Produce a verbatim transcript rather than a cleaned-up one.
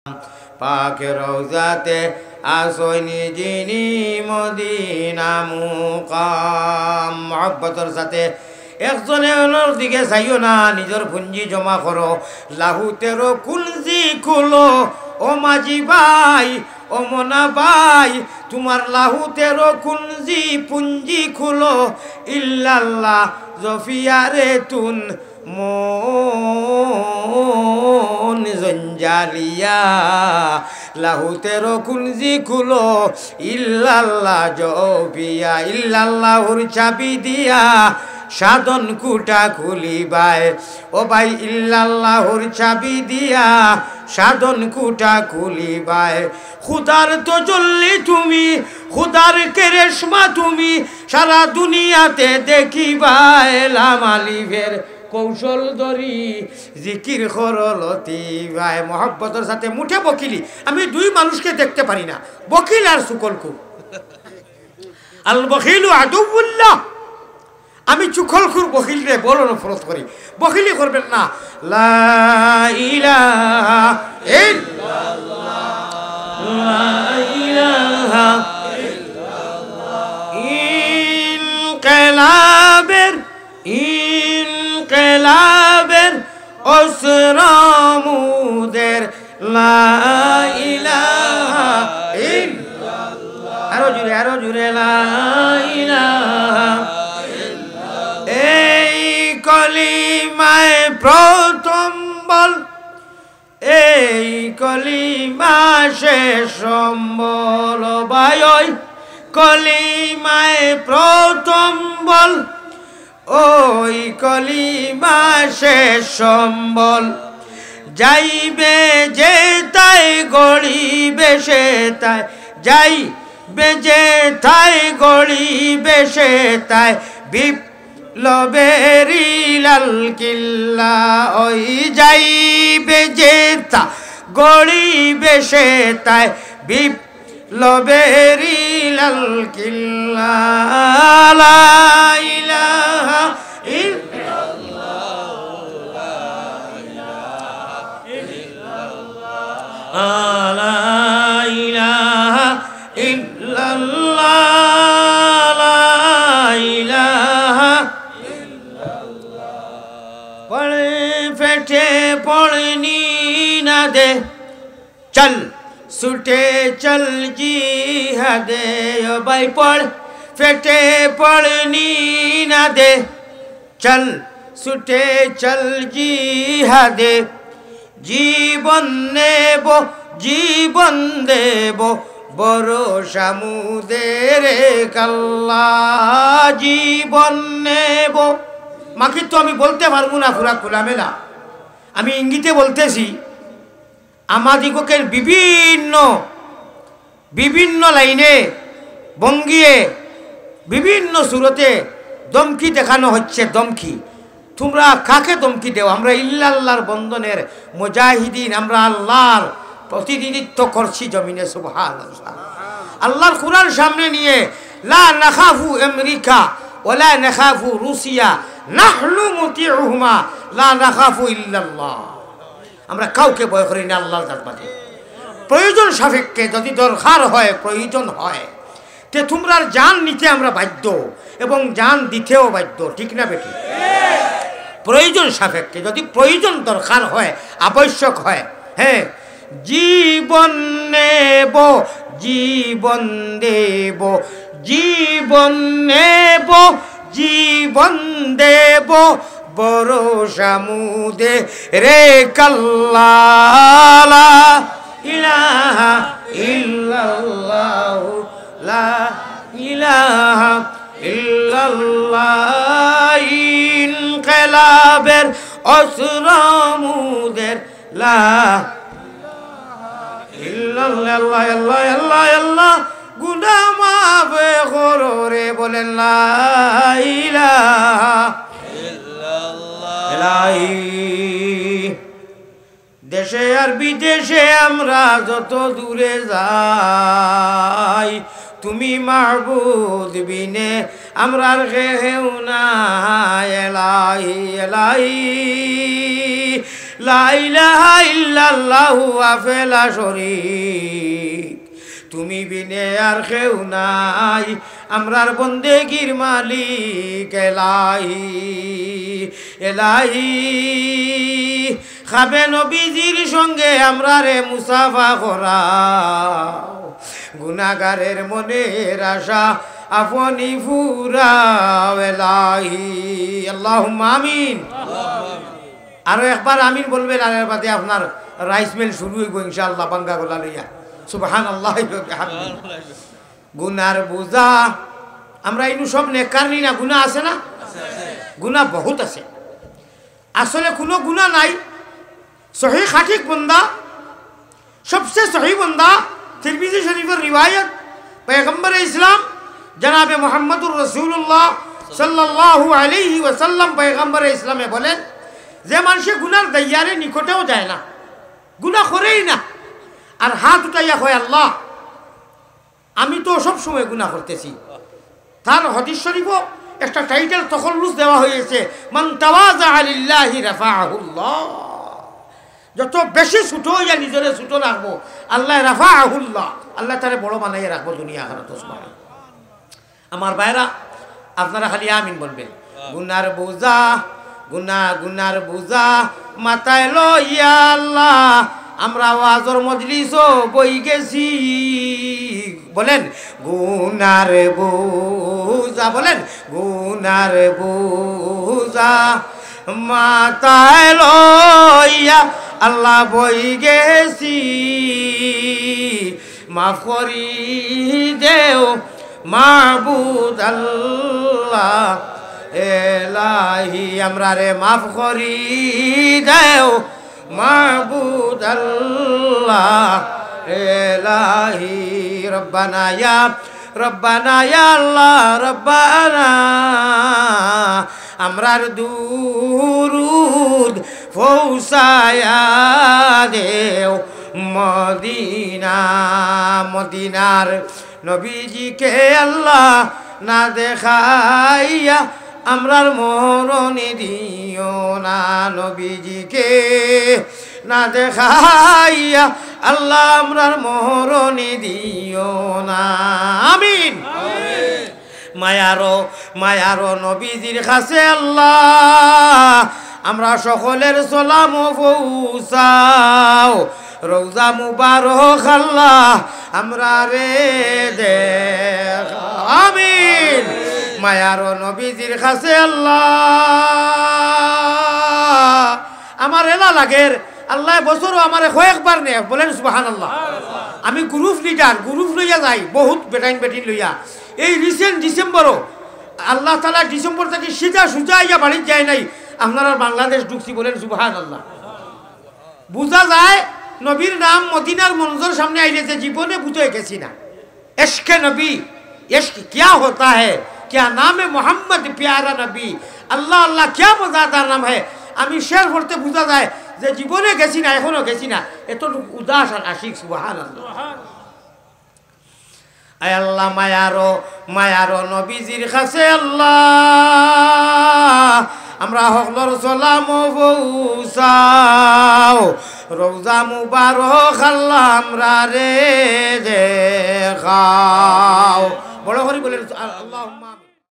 পাক রওজাতে আছইন যিনি মদিনা মুকাম। মহব্বতর সাথে একজনে অনর দিকে চাইও না, নিজর পুঞ্জি জমা করো। লাহু তেরো কুঞ্জি খুলো, ও মাঝি ভাই, ও মনা ভাই, তুমার লাহু তেরো কুঞ্জি পুঞ্জি খুলো। ইল্লাল্লাহ জফিয়ারে তুন মন জঞ্জালিয়া, লাহু তেরো কুঞ্জি খুলো, ইল্লাল্লাহ জফিয়া, ইল্লাল্লাহর চাবি দিয়া সাধন কুটা খুলিবায়। ও ভাই, ইল্লাল্লাহর চাবি দিয়া সাধন কুটা খুলিবায়। খুদার তজল্লি তুমি, খুদার কেরেশমা তুমি, সারা দুনিয়াতে দেখিবায়। লাম আলিফের কৌশল ধরি জিকির করো লতিফায়। মহব্বতর সাথে মুঠে বকিলি। আমি দুই মানুষকে দেখতে পারি না, বকিল আর চুগলখুর। আল বখিলু আদুউল্লাহ। আমি চুগলখুর বখিলরে বড় নফরত করি, বখিলি করবেন না। লা ইলাহা ইল্লাল্লাহ, লা ইলাহা ইল্লাল্লাহ। ইনকিলাবের, ইনকিলাবের অস্ত্র মুদের লা ইলাহা ইল্লাল্লাহ। আরো জোরে, আরো জোরে, লা ইলাহা। এই কলিমায় প্রথম বল, এই কলিমা শেষ সম্বল। ভাই, ওই কলিমায় প্রথম বল, ওই কলিমা শেষ সম্বল। যাইবে যেথায় গড়িবে সেথায়, যাইবে যেথায় গড়িবে সেথায়, বিপ্লবের লাল কিল্লা। ওই যাইবে যেথায় গড়িবে সেথায়, বিপ লবেরি লাল কিল্লা। লা ইলাহা ইল্লাল্লাহ, লা ইলাহা ইল্লাল্লাহ, লা ইলাহা। পড় ফেটে পড়নি না দে, চল ছুটে চল জিহাদে। ও ভাই, পড় ফেটে পড়নি না দে, চল ছুটে চল জিহাদে। জীবন নেব, জীবন দেব, ভরসা মুদের এক আল্লাহ, জীবন নেব। বাকি তো আমি বলতে পারবো না পুরা খোলামেলা, আমি ইঙ্গিতে বলতেছি। আমাদিগকে বিভিন্ন, বিভিন্ন লাইনে, ভঙ্গিয়ে, বিভিন্ন সুরতে ধমকি দেখানো হচ্ছে, ধমকি। তোমরা কাকে ধমকি দেও? আমরা ইল্লাল্লাহর বন্ধনের মুজাহিদিন, আমরা আল্লাহর প্রতিনিধিত্ব করছি জমিনে। সুবহানাল্লাহ। আল্লাহর কোরআন সামনে নিয়ে, লা নাখাফু আমেরিকা ওয়ালা নাখাফু রুসিয়া, নাহনু মুতিউহুমা, লা নাখাফু ইল্লাল্লাহ। আমরা কাউকে ভয় করি না, আল্লাহর জাত বাদে। প্রয়োজন সাপেক্ষে যদি দরকার হয়, প্রয়োজন হয়, তে তোমরার জান নিতে আমরা বাধ্য এবং জান দিতেও বাধ্য, ঠিক না বেঠিক? প্রয়োজন সাপেক্ষে যদি প্রয়োজন দরকার হয়, আবশ্যক হয়, হ্যাঁ, জীবন নেব, জীবন দেব, জীবন নেব, জীবন দেব, ভরসা মুদের এক আল্লাহ। লা ইলাহা ইল্লাল্লাহু, লা ইলাহা ইল্লাল্লাহ। ইনকিলাবের অস্ত্র মুদের লা ইল্লাল্লাহ, আল্লাহ, আল্লাহ, আল্লাহ, আল্লাহ, গুনাহ মাফ করো রে, বলেন লা ইলাহা ইল্লাল্লাহ। এলাহি। দেশে আর বিদেশে আমরা যত দূরে যাই, তুমি মাবুদ বিনে আমরার কেউ নাই। এলাহি, এলাহি। লা ইলাহা ইল্লাল্লাহু ওয়াহদাহু লা শারীক, তুমি বিনে আর কেউ নাই, আমরার বন্দেগীর মালিক এলাহি, এলাহি, খাবে নবীজির সঙ্গে আমরারে মুসাফা করাও, গুনাগারের মনের আশা আপনি ফুরাও এলাহি। আল্লাহুম্মা আমিন। আরো একবার আমিন বলবেন, আর এর বাদে আপনার রাইস মিল শুরু হইব ইনশাআল্লাহ, বাঙ্গা গলা লইয়া। সুবহানাল্লাহি ওয়া বিহামদিহি। গুনার বোঝা, আমরা ইনু সব নেককার নি না, গুনা আছে না? গুনা বহুত আছে। আসলে কোনো গুনা নাই। সহি খাটিক বন্দা, সবচেয়ে সহি বন্দা, তিরমিজি শরীফের রিওয়ায়াত, পয়গম্বরে ইসলাম জনাবে মুহাম্মদুর রাসূলুল্লাহ সাল্লাল্লাহু আলাইহি ওয়াসাল্লাম পয়গম্বরে ইসলামে বলেন, যে মানষে গুনার দাইয়ারে নিকটেও যায় না, গুনা করেই না, আর হাত উঠাইয়া কয়, "আল্লাহ, আমি তো সব সময় গুনা করতেছি।" তার হাদিস শরীফও একটা টাইটেল তখল্লুস দেওয়া হয়েছে, "মান তাওয়াযা লিল্লাহি রাফাআহুল্লাহ।" যত বেশি ছোট হইয়া নিজরে ছোট রাখবো, আল্লাহ রাফাআহুল্লাহ, আল্লাহ তারে বড় বানাইয়া রাখবো দুনিয়া আখিরাত। সুবহানাল্লাহ। আমার ভাইরা, আপনারা খালি আমিন বলবেন। গুনার বোঝা, গুনা, গুনার বোঝা মাথায় লইয়া আল্লাহ, আমরা ওয়াজর মজলিসও বই গেছি। বলেন, গুনার বোঝা, বলেন, গুনার বোঝা মাথায় লইয়া আল্লাহ বই গেছি। মাফ করি দেও মাবুদ আল্লাহ এলাহি, আমরারে মাফ করি দেও মাবুদ আল্লাহ এলাহি। রব্বানা ইয়া, রব্বানা ইয়া আল্লাহ, রব্বানা, আমরার দুরুদ পৌঁছায়া দেও মদিনা, মদিনার নবীজিকে আল্লাহ না দেখাইয়া আমরার মরণ দিও না, নবীজিকে না দেখাইয়া আল্লাহ আমরার মরণ দিও না। আমিন। মায়ারো, মায়ারো নবীজির কাছে আল্লাহ আমরা সকলের সালাম পৌঁছাও। রওজা মুবারক আল্লাহ আমরারে দেখ। আমিন। মায়ারো নবীজির কাছে আল্লাহ আমার এলা লাগের, আল্লাহ বছরও আমারে কয়েকবার নেয়, বলেন সুবহানাল্লাহ। আমি গ্রুপ লিডার, গ্রুপ লইয়া যাই, বহুত বেটাইন বেটিন লইয়া। এই রিসেন্ট ডিসেম্বরও আল্লাহ তাআলা ডিসেম্বর থাকি সিধা সুজা আইয়া বাড়িত যায় নাই, আপনারার বাংলাদেশ ঢুকছি, বলেন সুবহানাল্লাহ। বুঝা যায় নবীর নাম মদিনার মঞ্জর সামনে আইলে যে জীবনে বুঝে গেছি না। ইশকে নবী, ইশক কিয়া হোতা হ্যায়, কিয়া নামে মোহাম্মদ প্যারা নবী, আল্লাহ আল্লাহ কিয়া মজাদার নাম হ্যায়। আমি শের পড়তে বুঝা যায় যে জীবনে গেছি না, এখনো গেছি না, এত উদাস আর আশিক, সুবহানাল্লাহ। আয় আল্লাহ, মায়ারো, মায়ারো নবীজির কাছে আল্লাহ আমরা হকলর সালাম পৌঁছাও। রওজা মুবারক আল্লাহ আমরারে দেখাও। বড় করি বলেন, আল্লাহুম্মা